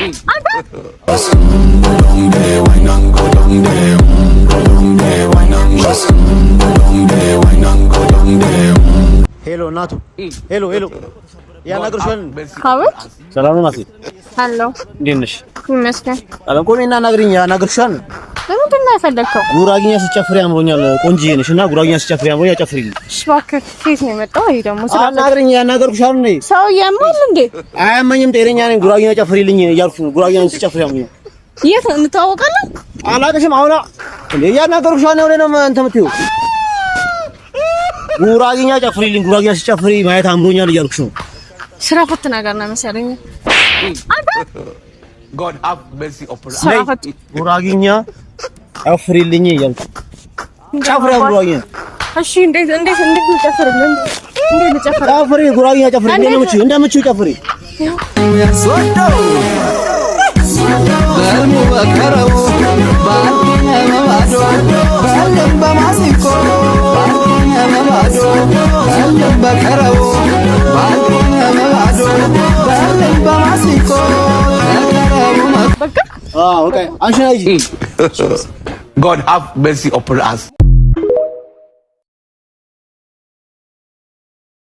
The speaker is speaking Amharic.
አንተ። Go down there, wine and go down there. Go down there, wine and go. Go down there, wine and go down there. Hello እናቱ፣ hello hello፣ ያናግርሻል። አቤት። ሰላም ነው ናቲ? አሎ። እንዴት ነሽ? ይመስገን። አለም ቆሜና አናግሪኝ፣ ያናግርሻል። ለምንድን ነው የፈለግከው? ጉራግኛ ስትጨፍሪ አምሮኛል። ቆንጅዬ ነሽ እና ጉራግኛ ስትጨፍሪ አምሮኛል፣ ጨፍሪልኝ። እሺ እባክህ፣ ከየት ነው የመጣው? ይሄ ደግሞ ስራ አናግሪኝ፣ ያናገርኩሽ አይደል? ሰው ያማል እንዴ? አያመኝም፣ ጤነኛ ነኝ። ጉራግኛ ጨፍሪልኝ እያልኩሽ ነው። ጉራግኛ ስትጨፍሪ አምሮኛል። የት ነው እንተዋወቃለን? አላውቅሽም። አሁን እንዴ እያናገርኩሽ ነው ነው እንትን የምትይው። ጉራግኛ ጨፍሪልኝ፣ ጉራግኛ ስትጨፍሪ ማየት አምሮኛል እያልኩሽ ነው። ስራ ፈት ነገር ነው መሰለኝ። አንተ። God have mercy upon us. ስራ ፈት። ጉራግኛ ጨፍሪልኝ እያልኩ፣ ጨፍሪ ጉራግኛ። እሺ፣ እንዴት ልጨፍርልህ? እንዴት ልጨፍር? ጨፍሪ፣ ጉራግኛ ጨፍሪ። እንደምችው እንደምችው ጨፍሪ። ያስወደው በህልሙ በከረው በባዶ በህልም በማሲንቆ በባዶ በህልም በከረው በባዶ በህልም በማሲንቆ ተከረቡ። በቃ። አዎ በቃ አንቺ ነይ። God have mercy upon us.